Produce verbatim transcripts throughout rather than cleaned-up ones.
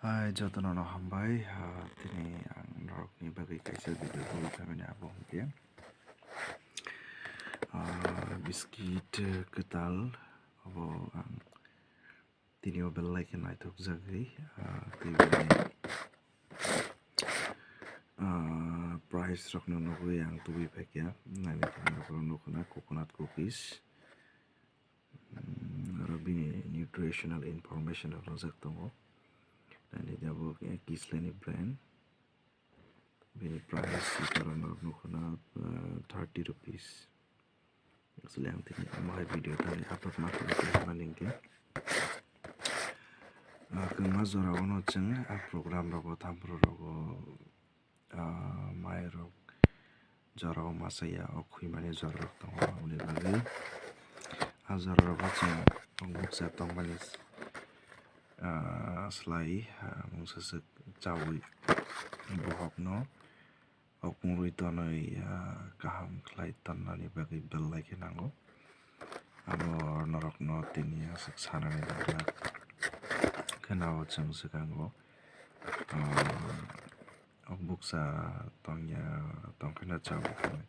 Hai, jotono no hambai. Ah, tini ang norokni bagwi kaisa video tubui phaimani, abo hwnkhe, ah, biscuit, eh, kwtal. Abo ang tini o belai khe naithokjagwi, ah, tei bini, ah, price rokno nugwi ang tubui phaikha. Naini thani rok nukho na coconut cookies. Mm, aro bini nutritional information rok rijak tongo. Naini abo Kisleni brand. Bini price aro norok nukho na, uh, thirty rupees. Actually, ang tini omo hai video thani upload ma khlai khe hwnba hwnkhe, uh, kwbangma jora o no chwng, uh, program rogo, thampro rogo, ah, mai rok jorao masa ya, o khwimani jora rok tongo, aboni bagwi ah jora rogo chwng bukcha tongmani, ah, slai, ah, mungsa swk chaui bohokno okmung rwi tonwi, ah, kaham khlai tonnani bagwi belai khe nango. Abo norokno tini aswk sanani nangya. Kheno chwng swkango, ah, ok bukcha tongya, tongkheno chabwi tongwi.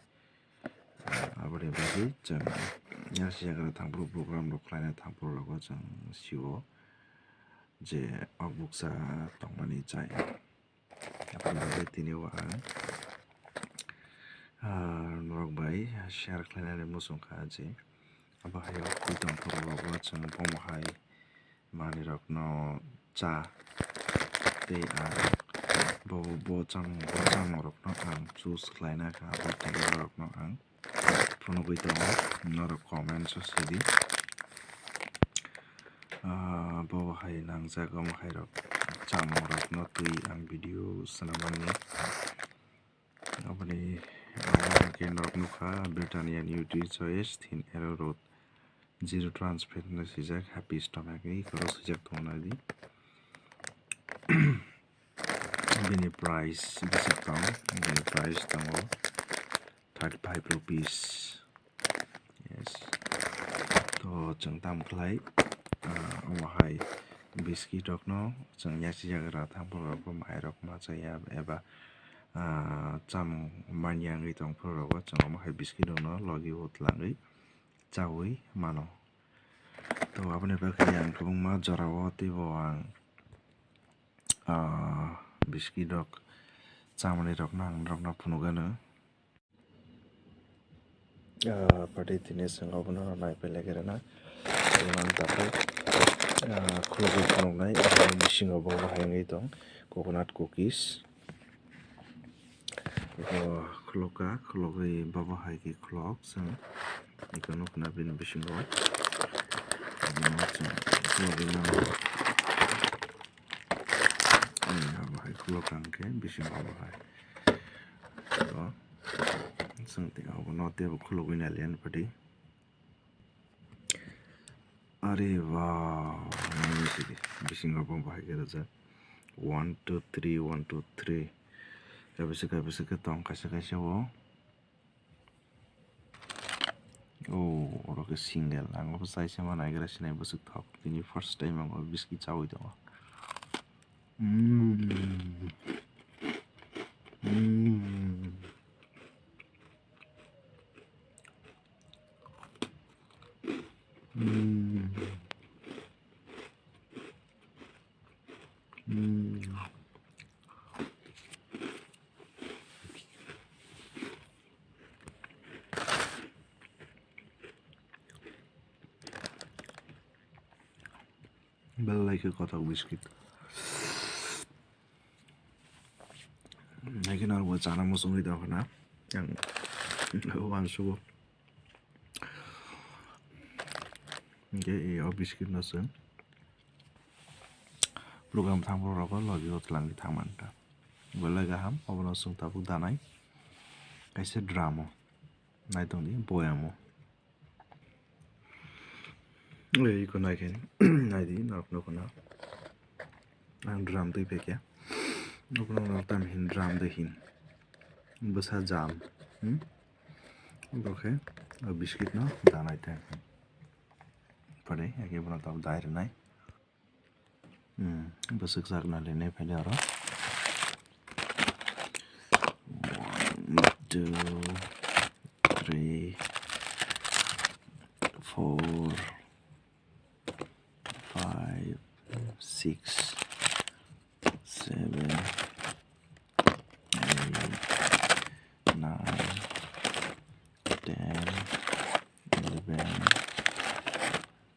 Ah, aboni bagwi chwng yaksi yagra thangphuru program rok khlaina thangphuru rogo chwng sio je ok bukcha tongmani chaya. Aboni bagwi tini o ang, ah, norok bai share khlainani muchung kha je abo hai o twi tongphuru rogo chwng bomo hai manwi rokno cha tei ang bo, bo chang, bo changma rokno ang choose khlaina kha, abo tongma rokno ang phunugwi tongo, norok comment o sidi. Ah, bo hai nangjak, omo hai rok chamung rokno twi ang video swnamani. Aboni, ah, hwnkhe norok nukha Britannia Nutri Choice Thin Arrowroot Zero Trans Fat hwnwi swijak, happy stomach ni korok swijak tongo naidi. Bini price bwswk tong, bini price tongo thirty five rupees. Yes. To chwng tam khlai, ah, omo hai biscuit rokno chwng yaksi yagra thangphuru rogo mai rok ma chaya eba, ah, chamung manya wngwi tongphuru rogo chwng omo hai biscuit rokno logi o twlangwi chaui mano. To aboni bagwi ang kwbangma jorao teibo ang, ah, biscuit rok chamani rokno ang norokno phunukgano. Ah, pati tini chwng obono naiphai lai khe rwna. Obono ang takhuk, ah, khulugwi phunuknai, obono bisingo bo bahai wngwi tong, coconut cookies. Eko khulukha, khulugwi babo hai khe khulok chwng. Eko nukna bini bisingo. Obono chwng khulugwi mano. Ani abo hai khulok ang khe bisingo abo hai. To, chwng tei abo no teibo khulugwi nai liya ni pati. Are wow, nai sidi, bisingo bo bahai khe rijak. One, two, three, one, two, three. Kaisa, kaisa khe tong, kaisa, kaisa o. Oh, oro khe single. Ang bo chai se ma naigra sinai bwswk thok. Tini first time ang o biscuit chaui tongo. Mm. Mm. Mm. Mm. Belai khe kothok biscuit. Haikhe norokbo chana muchungwi tongkha na. Ang uansugo. Hinkhe o biscuit no chwng program thangphuru rogo logi o twlangwi thangmani ta. Belai kaham, obono chwng tabuk danai kaisa drum o. Naitongdi boyamo. Ei, iko naikhe, naidi, norok nukho na. Ang drum twi phaikha. Nukho na norok tam hin drum twi hin. Bwsa jam. Hmm? Bokhe, o biscuit no danai thang. Pare, ake bono tam dai rwnai. Hmm, bwswk sak na le nai phai de oro. One, two, three, four, five, six, seven, eight, nine, ten, eleven,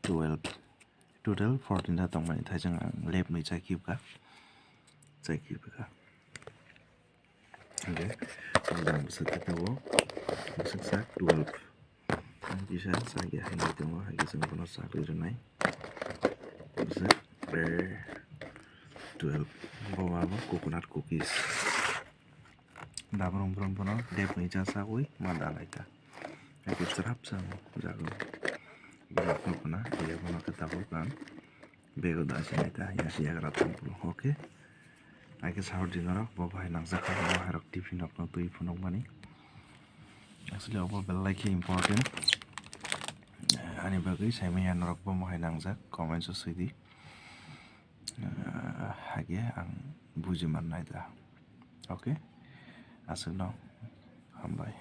twelve. Total fourteen ta tongmani, thaijwng ang left ni chakipka, chakipka. Hingke ang bwswk khe tabuk bwswk sak twelve. Ang kisa sakya hai nai tongo, hai khe chwng bono sak rwnai. Bwswk, eh, twelve. Bo ma bo coconut cookies. Dabrum brum bono dep ni cha sagwi ma dalai ta. Eko chwrap sa jago. Bono khna iya bono khe tabuk ang bego da sinai ta, iya si yagra thampul. Okay. Ake sahor di norok bo bahai nangjak kha, bo hai rok tiffin rok no twi phunuk mani. Actually obo belai khe important. Ani bagwi saimanya norok bo bahai nangjak, comments o swi di. Ah, hage ang buji mannai da. Okay? Aswkno hambai.